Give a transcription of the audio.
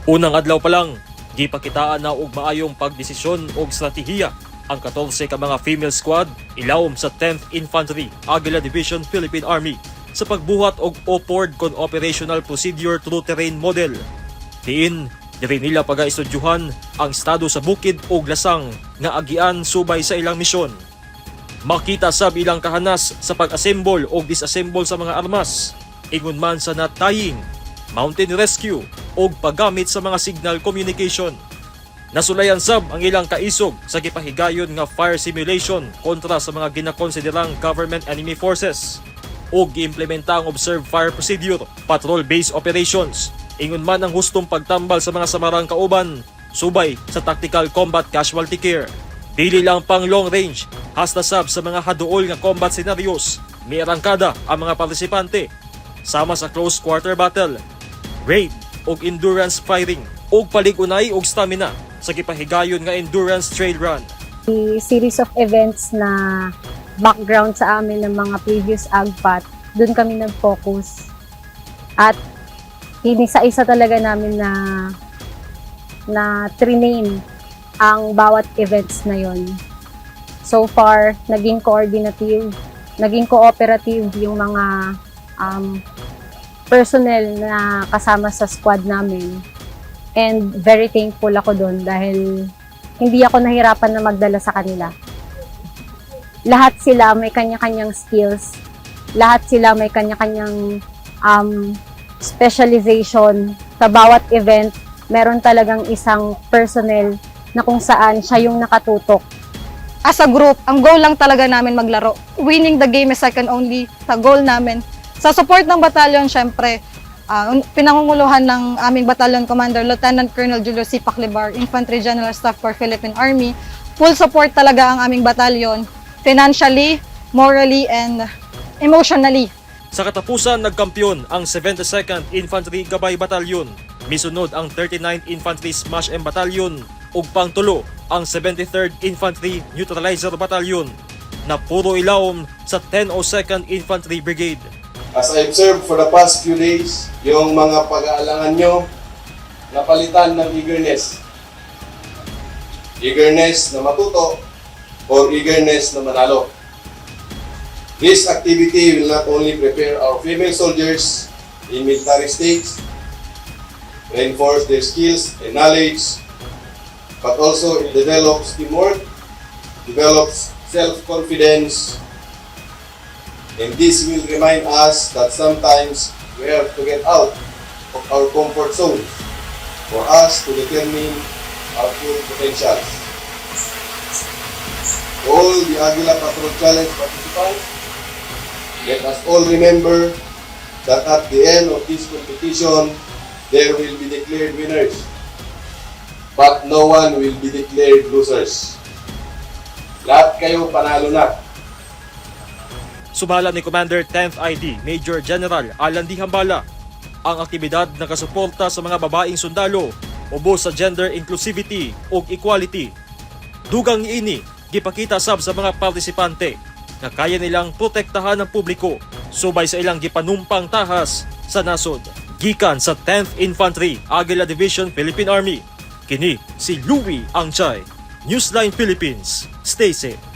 Unang adlaw pa lang, gipakitaan na og maayong pagdesisyon og estratehiya ang 14 ka mga female squad ilawom sa 10th Infantry Aguila Division, Philippine Army sa pagbuhat og OPORD kon Operational Procedure True Terrain Model. Diin, diri nila pagaestudyuhan ang estado sa bukid og lasang nga agian subay sa ilang misyon. Makita sab ilang kahanas sa pag-assemble o disassemble sa mga armas, ingon man sa knot tying, mountain rescue o paggamit sa mga signal communication. Nasulayan sab ang ilang kaisog sa gipahigayon nga fire simulation kontra sa mga ginakonsiderang government enemy forces o giimplementa ang observed fire procedure, patrol-based operations, ingon man ang hustong pagtambal sa mga samarang kauban, subay sa tactical combat casualty care. Dili lang pang long range, hasta sab sa mga haduol nga combat scenarios, miarangkada ang mga partisipante, sama sa close quarter battle, raid og endurance firing, og palig-unay og stamina sa gipahigayon nga endurance trail run. The series of events na background sa amin ng mga previous AGPAT, doon kami nag-focus. At inisa-isa talaga namin na na train ang bawat events na yon. So far, naging coordinative, naging cooperative yung mga personnel na kasama sa squad namin. And very thankful ako doon dahil hindi ako nahirapan na magdala sa kanila. Lahat sila may kanya-kanyang skills. Lahat sila may kanya-kanyang specialization. Sa bawat event, meron talagang isang personnel na kung saan siya yung nakatutok. As a group, ang goal lang talaga namin, maglaro. Winning the game is second only sa goal namin. Sa support ng battalion, syempre, pinangunguluhan ng aming battalion commander, Lieutenant Colonel Julio C. Paclibar, Infantry General Staff for Philippine Army. Full support talaga ang aming battalion, financially, morally, and emotionally. Sa katapusan, nagkampiyon ang 72nd Infantry Gabay Battalion. Misunod ang 39th Infantry Smash M Battalion ug pangtulo ang 73rd Infantry Neutralizer Battalion na puro ilawom sa 102nd Infantry Brigade. As I observed for the past few days, yung mga pag-aalangan nyo, napalitan ng eagerness. Eagerness na matuto or eagerness na manalo. This activity will not only prepare our female soldiers in military states, reinforce their skills and knowledge, but also it develops teamwork, develops self-confidence, and this will remind us that sometimes we have to get out of our comfort zone for us to determine our full potentials. To all the Aguila Patrol Challenge participants, let us all remember that at the end of this competition, there will be declared winners, but no one will be declared losers. Lahat kayo panalo na. Sumala ni Commander 10th ID Major General Alan D. Hambala, ang aktibidad nakasuporta sa mga babaeng sundalo ubos sa gender inclusivity ug equality. Dugang niini, gipakita sab sa mga partisipante na kaya nilang protektahan ang publiko subay sa ilang gipanumpang tahas sa nasod. Gikan sa 10th Infantry Aguila Division, Philippine Army, kini si Louie Angchay. Newsline Philippines. Stay safe.